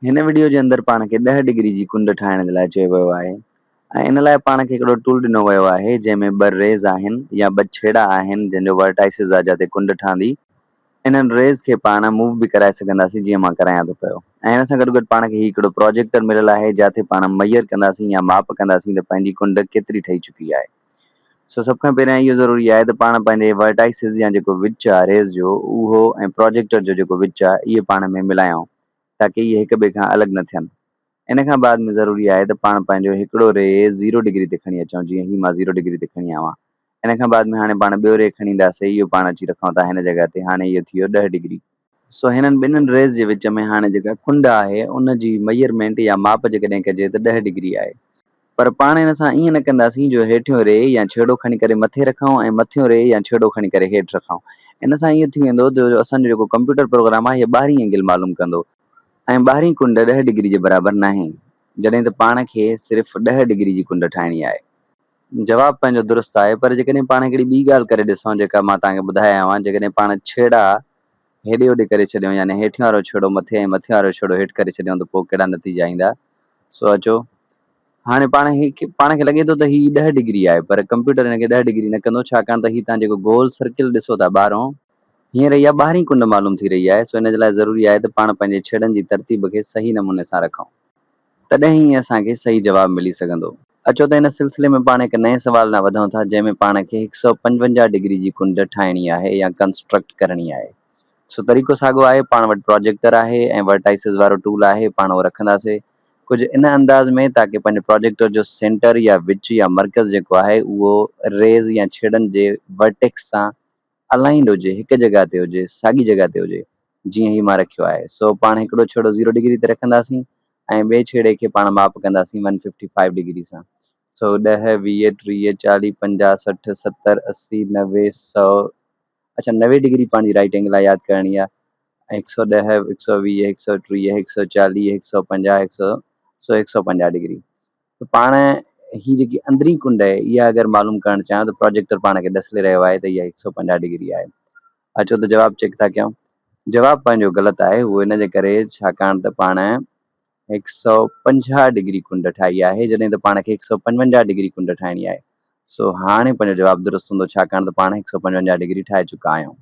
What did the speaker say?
هن وڊيو جي اندر پاڻ کي ڏهه ڊگري جي ڪنڊ ٺاهڻ جي لاء چيو ويو آهي ۽ ان لاء پاڻ کي هڪڙو ٽول ڏنو ويو آهي جنهن ۾ ٻه ريز آهن يا ٻه ڇيڙا آهن جنهن جو ورٽائسز آهي جاتي ڪنڊ ٺهندي. انهن ريز کي پاڻ موو به ڪرائي سگهنداسين جيئن مان ڪرايان ٿو پيو ۽ ان سان گڏوگڏ پاڻ کي هي هڪڙو پروجيڪٽر مليل آهي جاتي پاڻ ميئر ڪنداسين يا ماپ ڪنداسين ته پنهنجي ڪنڊ ڪيتري ٺهي چڪي آهي. سو سڀ کان پهريان اهو ضروري آهي ته پاڻ پنهنجي ورٽائسز يا جيڪو وچ آهي ريز جو اهو ۽ پروجيڪٽر جو جيڪو وچ آهي اهي پاڻ ۾ ملايون. تاڪه اهي هڪ ٻئي کان الڳ نه ٿين. ان کان بعد ۾ ضروري آهي ته پاڻ پنهنجو هڪڙو ري زيرو ڊگري تي کڻي اچون جيئن هي مان زيرو ڊگري تي کڻي آيو آهيان. ان کان بعد ۾ هاڻي پاڻ ٻيو ري کڻي اينداسي اهو پاڻ اچي رکون ٿا هن جڳهه تي هاڻي اهو ٿي ويو ڏهه ڊگري. سو هنن ٻنهن ريز جي وچ ۾ هاڻي جيڪا ڪنڊ آهي ان جي ميئرمينٽ يا ماپ جيڪڏهن ڪجي ته ڏهه ڊگري آهي. پر پاڻ ان سان ائين نه ڪنداسين جو هيٺيون ري يا ڇيڙو کڻي ڪري مٿي رکون ۽ مٿيون ري يا ڇيڙو کڻي ڪري هيٺ رکون. ان سان ائين ٿي ويندو جو اسان جو جيڪو ڪمپيوٽر پروگرام آهي اهي ٻاهرين اينگل معلوم ڪندو ۽ ٻاهرين ڪنڊ ڏهه ڊگري جي برابر ناهي جڏهن ته پاڻ کي صرف ڏهه ڊگري جي ڪنڊ ٺاهڻي آهي. جواب پنهنجو درست آهي پر جيڪڏهن پاڻ هڪڙي ٻي ڳالهه ڪري ڏسون جيڪا مان توهان کي ٻڌائي آيو آهيان جيڪڏهن پاڻ ڇيڙا هيڏي هوڏي ڪري ڇڏيون يعني هيٺيون وارو ڇيڙو مٿي ۽ مٿيون وارو ڇيڙو هيٺ ڪري ڇڏيون ته پوء ڪهڙا نتيجا ايندا سو اچو هاڻي پاڻ هي پاڻ کي لڳي ٿو ته هي ڏهه ڊگري آهي پر ڪمپيوٽر هن کي ڏهه ڊگري نه ڪندو ڇاڪاڻ ته هي تان جيڪو گول سرڪل ڏسو ٿا ٻاهرون هينئر اها ٻاهرين ڪنڊ معلوم ٿي رهي آهي سو ان جي لاء ضروري آهي ته پاڻ پنهنجي ڇيڙن جي ترتيب کي صحيح نموني سان رکون تڏهن ئي اسان کي صحيح جواب ملي سگهندو. اچو ته ان سلسلي ۾ پاڻ هڪ نئين سوال ڏانهن وڌون ٿا جنهن ۾ پاڻ کي هڪ سئو پنجونجاهه ڊگري جي ڪنڊ ٺاهڻي آهي يا ڪنسٽرڪٽ ڪرڻي آهي. سو طريقو ساڳيو آهي، پاڻ وٽ پروجيڪٽر آهي ۽ ورٽائسز وارو ٽول آهي، پاڻ اهو رکنداسي ڪجهه ان انداز ۾ تاڪه پنهنجي پروجيڪٽر جو سينٽر يا وچ يا مرڪز جيڪو آهي اهو ريز يا ڇيڙن جي ورٽيڪس سان الائنڊ هجي، هڪ جڳهه تي هجي، ساڳي جڳهه تي هجي، جيئن هي مان رکيو آهي. سو پاڻ هڪڙو ڇيڙو زيرو ڊگري تي رکنداسين ۽ ٻئي ڇيڙي کي پاڻ ماپ ڪنداسين ون ففٽي فائيو ڊگري سان. سو ڏهه، 20، 30، 40، 50، 60، 70، 80، 90، سئو، اڇا 90 ڊگري پنهنجي رائيٽ اينگل آهي ياد ڪرڻي آهي ۽ هڪ سئو ڏهه، هڪ سئو 20، هڪ سئو 30، هڪ سئو 40، هڪ سئو 50، هڪ سئو سو هڪ سئو 50 ڊگري ته پاڻ هي جيڪي اندرين ڪنڊ آهي اها اگر معلوم ڪرڻ چاهيون ته پروجيڪٽر پاڻ کي ڏسلي رهيو آهي ته اها هڪ سئو 50 ڊگري آهي اچو ته جواب چيڪ ٿا ڪيون جواب پنهنجو غلط آهي اهو ان جي ڪري ڇاڪاڻ ته پاڻ هڪ سئو 50 ڊگري ڪنڊ ٺاهي آهي جڏهن ته پاڻ کي هڪ سئو 55 ڊگري ڪنڊ ٺاهڻي آهي سو هاڻي پنهنجو جواب درست هوندو ڇاڪاڻ ته پاڻ هڪ سئو 55 ڊگري ٺاهي چڪا آهيون.